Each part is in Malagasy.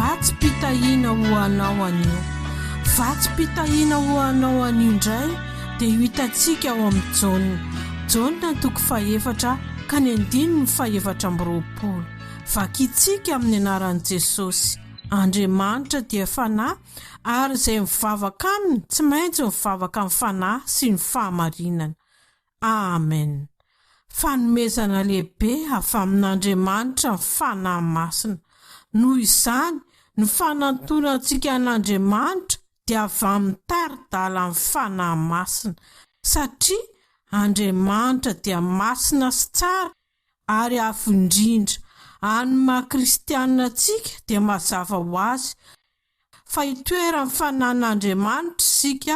Vatsim-pitahiana ho anao anio. Vatsim-pitahiana ho anao anio indray dia io hitantsika ao amin'ny Jaona. Jaona toko fahefatra ka ny andininy fahefatra amby 20. Vakintsika amin'ny anaran'i Jesosy. Andriamanitra dia Fanahy ary izay mivavaka Aminy tsy maintsy mivavaka amin'ny Fanahy sy ny fahamarinana. Amen. Fanomezana lehibe avy amin'Andriamanitra ny Fanahy Masina. Noho izany, ny fanantonantsika an'Andriamanitra dia avy amin'ny tari-dalan'ny Fanahy Masina, satria Andriamanitra dia masina sy tsara ary avo indrindra. Amin'ny maha kristianina antsika dia mazava ho azy fa itoeran'ny fanan'Andriamanitra isika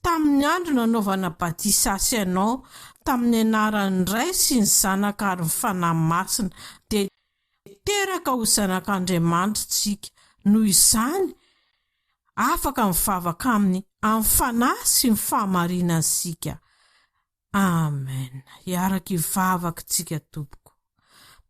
tamin'ny andro nanaovana batisa ahy sy ianao tamin'ny anaran'ny Ray sy ny Zanaka ary ny Fanahy Masina, dia teraka ho zanak'Andriamanitra isika. Noho izany, afaka mivavaka Aminy amin'ny Fanahy sy ny fahamarinana isika. Amen hiaraka hivavaka tsika tompoko.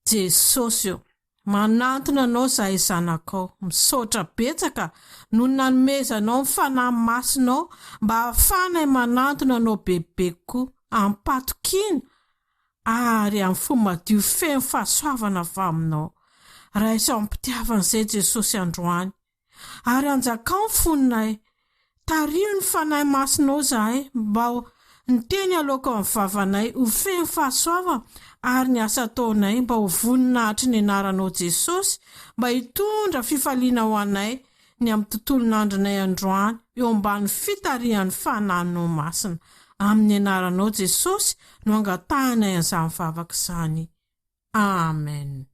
Jesosy ô! Manantona anao zahay zanakao, misaotra betsaka noho ny nanomezanao ny fanahy masinao mba ahafahanay manantona anao bebe kokoa amim-patokiana ary amin'ny fo madio feno fahasoavana avy aminao. Raiso amim-pitiavana izay Jesosy androany. Ary anjakao ny fonay. Tariho ny Fanahy Masinao izahay mba ho ny teny aloako amin'ny vavanay ho feno fahasoavana ary ny asa ataonay mba ho voninahitry ny anaranao Jesosy mba hitondra fifaliana ho anay ny amin'ny tontolon'andronay androany eo ambany fitarihan'ny Fanahinao Masina. Amin'ny anaranao Jesosy no angatahanay an'izany vavaka izany. Amen.